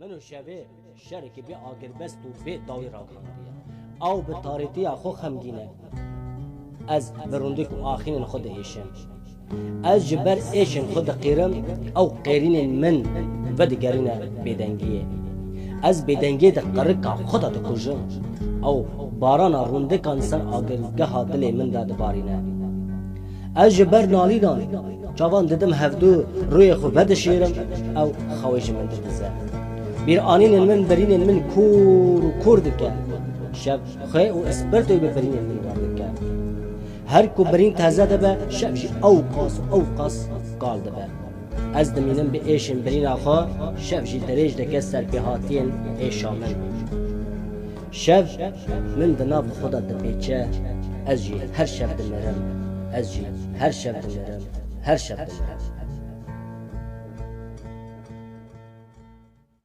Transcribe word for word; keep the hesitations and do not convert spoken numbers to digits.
Min û şevê şerekî bê agirbest û bê dawî ragihandiye. Ew bi tarîtiya xwe xemgîn e. Ez bi rûndik û axînên xwe diêşim. Ez ji ber êşên xwe diqîrim, ew qêrînên min vedigerîne bêdengiyê. Ez bêdengiyê di qirika xwe de dikujim. Ew barana rûndikan ser agirgeha dilê min de dibarîne. Ez ji ber nalînan çavan didim hevdû, rûyê xwe vedişêrim, ew xewê ji min didize. Bîranînên min birînên min kûr û kûr dike. Şev xwê û ispirtoyê bi birînên min wan dike. Her ku birîn teze dibe, şev jî ew qas û ew qas kal dibe. Ez dimînim bi êşên birîna xwe, şev jî dirêj dike serpêhatiyên êşa min. Şev min di nav xwe de dipêçe, ez jî her şev dimirim, ez jî her şev dimirim, her şev dimirim.